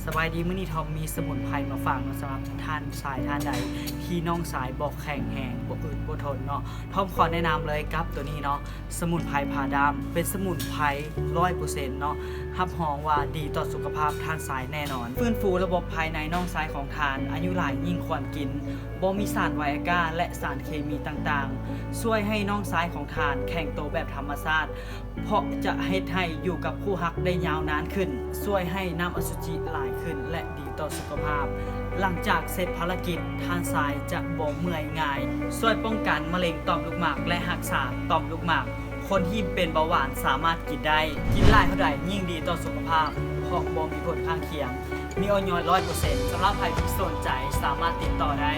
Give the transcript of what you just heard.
ສະບາຍດີ ມື້ນີ້ທອມມີສະໝຸນໄພມາຝາກເນາະ ສຳລັບທ່ານຊາຍທ່ານໃດທີ່ໜອງຊາຍບໍ່ແຂງແຮງ ບໍ່ອຶດບໍ່ທົນເນາະ ທອມຂໍແນະນຳເລີຍກັບໂຕນີ້ເນາະ ສະໝຸນໄພຜາດຳ ເປັນສະໝຸນໄພຮ້ອຍເປີເຊັນເນາະ ຮັບຮອງວ່າດີຕໍ່ສຸຂະພາບທ່ານຊາຍແນ່ນອນ ຟື້ນຟູລະບົບພາຍໃນໜອງຊາຍຂອງທ່ານ ອາຍຸຫຼາຍຍິ່ງຄວນກິນ ບໍ່ມີສານໄວອາກ້າ ແລະ ສານເຄມີຕ່າງໆ ຊ່ວຍໃຫ້ໜອງຊາຍຂອງທ່ານແຂງໂຕແບບທຳມະຊາດ ເພາະຈະເຮັດໃຫ້ຢູ່ກັບຄູ່ຮັກໄດ້ຍາວນານຂຶ້ນ, ຊ່ວຍໃຫ້ນ້ຳອະສຸຈິຫຼາຍຂຶ້ນ ແລະ ດີຕໍ່ສຸຂະພາບ. ຫຼັງຈາກເສັດພາລະກິດ, ທ່ານຊາຍຈະບໍ່ເມື່ອຍງ່າຍ, ຊ່ວຍປ້ອງກັນມະເລັງຕ່ອມລູກໝາກ ແລະ ຮັກສາຕ່ອມລູກໝາກ. ຄົນທີ່ເປັນເບົາຫວານສາມາດກິນໄດ້. ກິນຫຼາຍເທົ່າໃດຍິ່ງດີຕໍ່ສຸຂະພາບ, ເພາະບໍ່ມີຜົນຂ້າງຄຽງ. ມີອອຍຮ້ອຍເປີເຊັນ. ສຳລັບໃຜທີ່ສົນໃຈສາມາດຕິດຕໍ່ໄດ້.